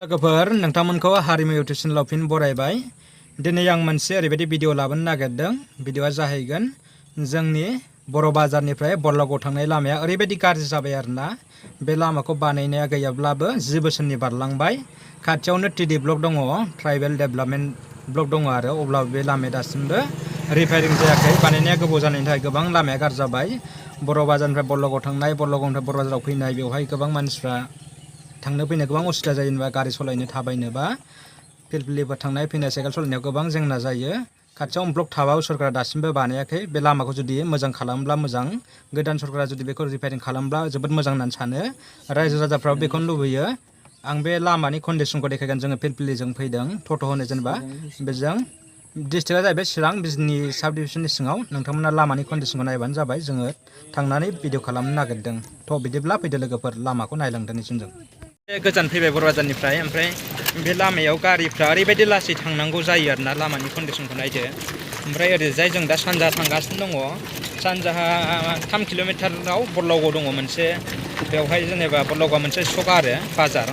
लोगोफोर नोंथांमोनखौ हारिमु इउटुब चेनेलाव फिन बरायबाय। दिनै आं मोनसे ओरैबायदि भिडिअ लाबोनो नागिरदों। भिडिअआ जाहैगोन जोंनि बर' बाजारनिफ्राय बरलागाव थांनाय लामाया ओरैबायदि गाज्रि जाबाय आरोना। बे लामाखौ बानायनाया गैयाब्लाबो 10 बोसोरनि बारलांबाय। खाथियावनो टिडि ब्लक दङ, ट्राइबेल डेभेलपमेन्ट ब्लक दङ आरो अब्लाबो बे लामाया दासिमबो रिपेयारिं जायाखै। बानायनाया गोबाव जानायनि थाखाय गोबां लामाया गाज्रि जाबाय। बर' बाजारनिफ्राय बरलागाव थांनाय, बरलागावनिफ्राय बर' बाजाराव फैनाय, बेवहाय गोबां मानसिफ्रा थांनो फैनो गोबां उसुबिदा जायो। जेनेबा गारि सालायनो थाबायनोबा फिलफिलिफोर थांनाय फैनाय साइकेल सालायनायाव गोबां जेंना जायो। खाथियाव ब्लक थाबाबो सरकारा दासिमबो बानायाखै। बे लामाखौ जुदि मोजां खालामब्ला मोजां, गोदान सरकारा जुदि बेखौ रिपेयारिं खालामब्ला जोबोद मोजां होननानै सानो। रायजो राजाफ्राबो बेखौनो लुबैयो। आं बे लामानि कन्डिसनखौ देखायगोन। जोङो फिलफिलिजों फैदों, टट' होनो जेनेबा बेजों। डिस्ट्रिक्टआ जाहैबाय चिरां, बिजनि साब डिभिजननि सिङाव। नोंथांमोना लामानि कन्डिसनखौ नायबानो जाबाय। जोङो थांनानै भिडिअ खालामनो नागिरदों। थ' बिदिब्ला फैदो लोगोफोर, लामाखौ नायलांदोनिसिम जों। गोजान फैबाय बर' बाजारनिफ्राय। ओमफ्राय बे लामायाव गारिफ्रा ओरैबायदि लासै थांनांगौ जायो आरोना। लामानि कन्डिसनखौ नायदो। ओमफ्राय ओरैजाय जों दा सानजा थांगासिनो दङ। सानजाहा 3 किल'मिटाराव बरलागाव दङ मोनसे। बेवहाय जेनेबा बरलागावआ मोनसे सक आरो बाजार,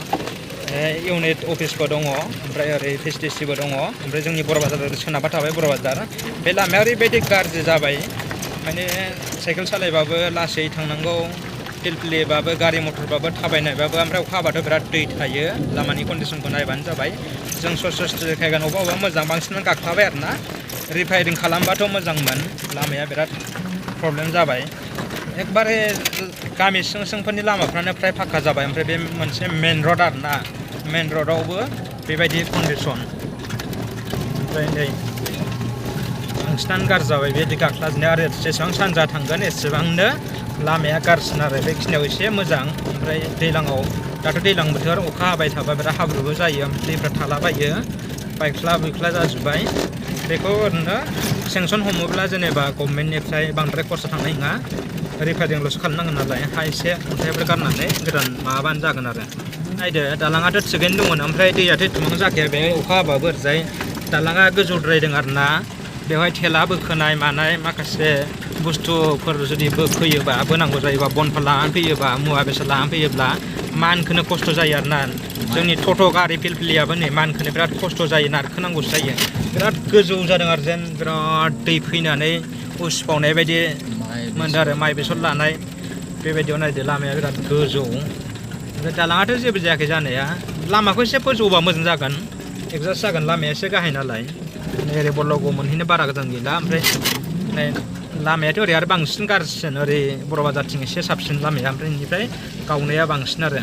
इउनिट अफिसबो दङ। ओमफ्राय ओरै पिएचडिसिबो दङ। ओमफ्राय जोंनि बर' बाजार सोनाबहा थाबाय बर' बाजार। बे लामाया ओरैबायदि गाज्रि जाबाय, माने साइकेल सालायबाबो लासै थांनांगौ, फिलफिलिबाबो गारि मटरबाबो थाबायनायबाबो। ओमफ्राय अखा हाबाथ' बिराद दै थायो। लामानि कन्डिसनखौ नायबानो जाबाय। जों ससे देखायगोन। अबेबा मोजां, बांसिनानो गाख्लाबाय आरोना। रिपेयारिं खालामबाथ' मोजांमोन। लामाया बिराद प्रब्लेम जाबाय। एकबारे गामि सिं सिंफोरनि लामाफ्रानो फ्राय फाक्का जाबाय। ओमफ्राय बे मोनसे मेन रड आरोना। मेन रडआवबो बेबायदि कन्डिसन। ओमफ्राय नै बांसिनानो गाज्रि जाबाय बेबायदि गाख्लाजोबनाया। आरो जेसेबां सानजा थांगोन एसेबांनो लामाया गाज्रिसिन आरो। बेखिनियाव एसे मोजां। ओमफ्राय दैज्लाङाव, दाथ' दैज्लां बोथोर, अखा हाबाय थाबा बिराद हाब्रुबो जायो। दैफ्रा थालाबायो, बायख्ला बुइख्ला जाजोब्बाय। बेखौ ओरैनो सेंसन हमोब्ला जेनेबा गभर्नमेन्टनिफ्राय बांद्राय खरसा थांनाय नङा। रिपेयारिंल'सो खालामनांगोन नालाय। हा एसे अन्थाइफोर गारनानै गोदान माबाबानो जागोन आरो। नायदो, दालाङाथ' थिगैनो दंमोन। ओमफ्राय दैयाथ' एथ'बां जाखाया बेहाय। अखा हाबाबो ओरैजाय दालाङा गोजौद्रायदों आरोना। बेवहाय थेला बोखोनाय मानाय माखासे बुस्थुफोर जुदि बोखोयोबा, बोनांगौ जायोबा, बनफोर लानानै फैयोबा, मुवा बेसाद लानानै फैयोब्ला मानखोनो खस्थ' जायो आरोना। जोंनि टट' गारि फिलफिलियाबो नै मानखोनो बिराद खस्थ' जायो, नारखोनांगौसो जायो। बिराद गोजौ जादों आरो, जेन बिराद दै फैनानै उसिफावनाय बायदि मोनदों आरो। माइ बेसर लानाय बेबायदियाव नायदो, लामाया बिराद गोजौ। ओमफ्राय दालाङाथ' जेबो जायाखै जानाया। लामाखौ एसे फोजौबा मोजां जागोन, एडजास्ट जागोन। लामाया एसे गाहाय नालाय। ओरै बरलागाव मोनहैनो बारा गोजान गैला। ओमफ्राय लामायाथ' ओरै आरो बांसिन गाज्रिसिन। ओरै बर' बाजारथिं एसे साबसिन लामाया। ओमफ्राय बेनिफ्राय गावनाया बांसिन आरो।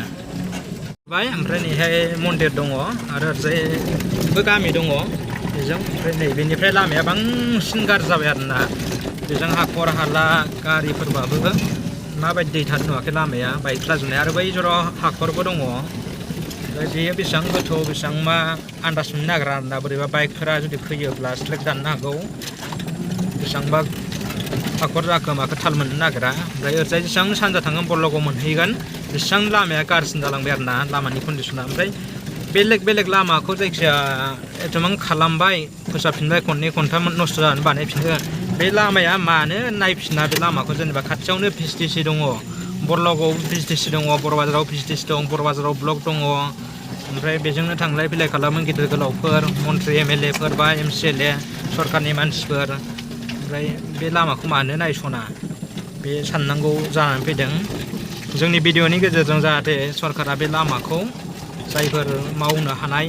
ओमफ्राय नैहाय मन्दिर दङ आरो ओरैजायबो गामि दङ बेजों। ओमफ्राय नैबेनिफ्राय लामाया बांसिन गाज्रि जाबाय आरोना। बेजों हाखर हाला, गारिफोरबाबो माबायदि दै थानो नुवाखै। लामाया बायख्लाजोबनाय। आरो बै जराव हाखरबो दङ। ओमफ्राय बेयो बेसेबां गोथौ बेसेबां मा आन्दाज मोननो नागिरा आरोना। बोरैबा बाइकफोरा जुदि फैयोब्ला स्लेक दाननो हागौ। बेसेबांबा हाखर जाखो माखो थाल मोननो नागिरा। ओमफ्राय ओरैजाय जेसेबां सानजा थांगोन बरलागाव मोनहैगोन बेसेबां लामाया गाज्रिसिन जालांबाय आरोना, लामानि कन्डिसना। ओमफ्राय बेलेग बेलेग लामाखौ जायखिजाया एथ'बां खालामबाय, फोसाबफिनबाय, खननै खनथाम नस्थ' जानानै बानायफिनो। बे लामाया मानो नायफिना बे लामाखौ? जेनेबा खाथियावनो पिएचडिसि दङ, बरलागावआव पिएचडिसि दङ, बर' बाजाराव पिएचडिसि दं, बर' बाजाराव ब्लक दङ। ओमफ्राय बेजोंनो थांलाय फैलाय खालामो गिदिर गोलावफोर, मन्त्रि एमएलए फोर बा एमसिएलए सरकारनि मानसिफोर। ओमफ्राय बे लामाखौ मानो नायस'ना? बे साननांगौ जानानै फैदों। जोंनि भिडिअनि गेजेरजों जाहाथे सरकारा बे लामाखौ, जायफोर मावनो हानाय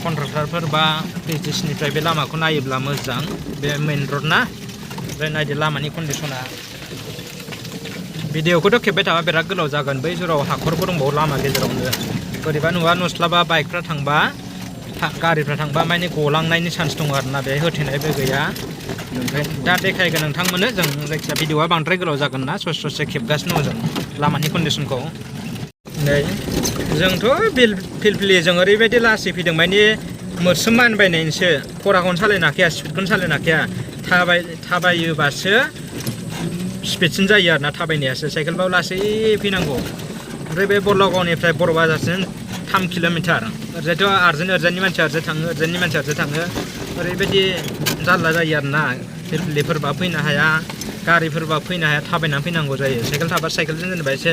कन्ट्राक्टरफोर बा पिएचडिसिनिफ्राय बे लामाखौ नायोब्ला मोजां। बे मेन रड ना। ओमफ्राय नायदो लामानि कन्डिसना। भिडिअखौथ' खेबबाय थाबा बिराद गोलाव जागोन। बै जराव हाखरबो दंबावो लामा गेजेरावनो। बोरैबा नुवा नुस्लाबा बाइकफ्रा थांबा, गारिफ्रा थांबा माने गलांनायनि चान्स दङ आरोना। बे होथेनायबो गैया। ओमफ्राय दा देखायगोन नोंथांमोननो। जों जायखिया भिडिअआ बांद्राय गोलाव जागोन ना, ससे खेबगासिनो दङ जों लामानि कन्डिसनखौ। नै जोंथ' फिलफिलिजों ओरैबायदि लासै फैदों, माने मोस्रोम मानबायनायनिसो। खराखौनो सालायनो हाखाया, स्पिडखौनो सालायनो हाखाया। थाबायोबासो स्पिडसिन जायो आरोना, थाबायनायासो। साइकेलबाबो लासै फैनांगौ। ओमफ्राय बे बरलागावनिफ्राय बर' बाजारसिम 3 किल'मिटार। ओरैजायथ' ओरैजायनि मानसिया ओरैजाय थाङो, ओरैजायनि मानसिया ओरैजाय थाङो। ओरैबायदि जारला जायो आरोना। फिलफिलिफोरबा फैनो हाया, गारिफोरबा फैनो हाया, थाबायनानै फैनांगौ जायो। साइकेल थाबा साइकेलजों जेनेबा एसे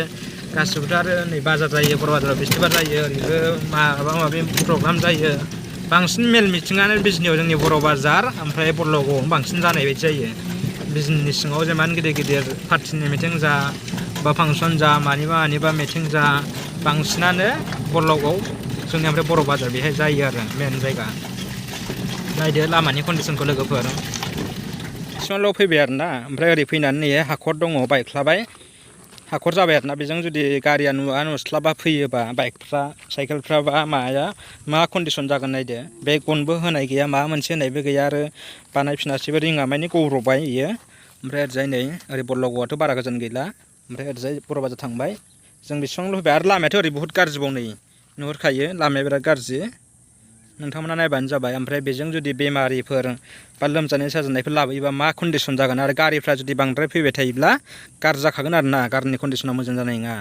गासिबोथ' आरो नै बाजार जायो बर' बाजाराव बिस्थिबार जायो ओरैबो माबा माबि प्रग्राम जायो बांसिन मेल मिथिङानो बिजनियाव जोंनि बर' बाजार ओमफ्राय बरल'गावआव बांसिन जानाय बायदि जायो बिजनिनि सिङाव जेमान गिदिर गिदिर पार्टिनि मिथिं जा बा फांसन जा मानिबा मिथिं जा बांसिनानो बरल'गाव जोंनि ओमफ्राय बर' बाजार बेहाय जायो आरो मेन जायगा नायदो लामानि कन्डिसनखौ लोगोफोर सिमाल' फैबाय आरोना ओमफ्राय ओरै फैनानै नै हाखर दङ बायख्लाबाय हाखर जाबाय आरोना बेजों जुदि गारिया नुस्लाबा फैयोबा बाइकफ्रा साइकेलफ्रा बा माया मा कन्डिसन जागोन नायदो बे गनबो होनाय गैया माबा मोनसे होनायबो गैया आरो बानायफिनासैबो रिङा मानि गब्र'बाय इयो ओमफ्राय ओरैजाय नै ओरै बरल'गावआथ' बारा गोजान गैला ओमफ्राय ओरैजाय बर' बाजार थांबाय जों बेसेबांल' फैबाय आरो लामायाथ' ओरै बुहुत गाज्रिबाव नै नुहुरखायो लामाया बिराद गाज्रि नोंथांमोना नायबानो जाबाय ओमफ्राय बेजों जुदि बेमारिफोर बा लोमजानाय साजानायफोर लाबोयोबा मा कन्डिसन जागोन आरो गारिफ्रा जुदि बांद्राय फैबाय थायोब्ला गाज्रि जाखागोन आरोना गारिनि कन्डिसना मोजां जानाय नङा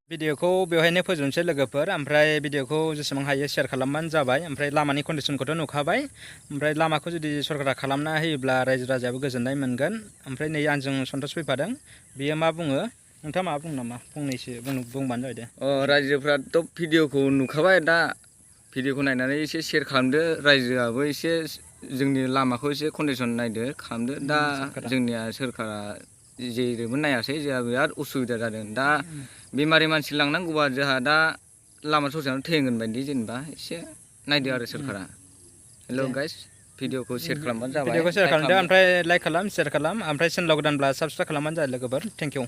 भिडिअखौ बेवहायनो फोजोबनोसै लोगोफोर ओमफ्राय भिडिअखौ जेसेबां हायो शेयार खालामबानो जाबाय ओमफ्राय लामानि कन्डिसनखौथ' नुखाबाय ओमफ्राय लामाखौ जुदि सरकारा खालामना होयोब्ला रायजो राजायाबो गोजोननाय मोनगोन ओमफ्राय नै आंजों सन्तोष फैफादों बियो मा बुङो नोंथाङा मा बुङो नामा फंनैसो बुंबानो जाबाय दे रायजोफ्राथ' भिडिअखौ नुखाबाय दा भिडिअखौ नायनानै एसे शेयार खालामदो रायजोआबो एसे जोंनि लामाखौ एसे कन्डिसन नायदो खालामदो दा जोंनिया सोरखारा जेरैबो नायासै जोंहा बिराद उसुबिदा जादों दा बेमारि मानसि लांनांगौबा जोंहा दा लामा ससेयावनो थैगोन बायदि जेनेबा एसे नायदो आरो सोरखारा हेल' गाइस भिडिअखौ शेयार खालामबानो जाबाय भिडिअखौ शेयार खालामदो ओमफ्राय लाइक खालाम शेयार खालाम ओमफ्राय चेनेलाव गोदानब्ला साबसक्राइब खालामबानो जाबाय लोगोफोर थेंक इउ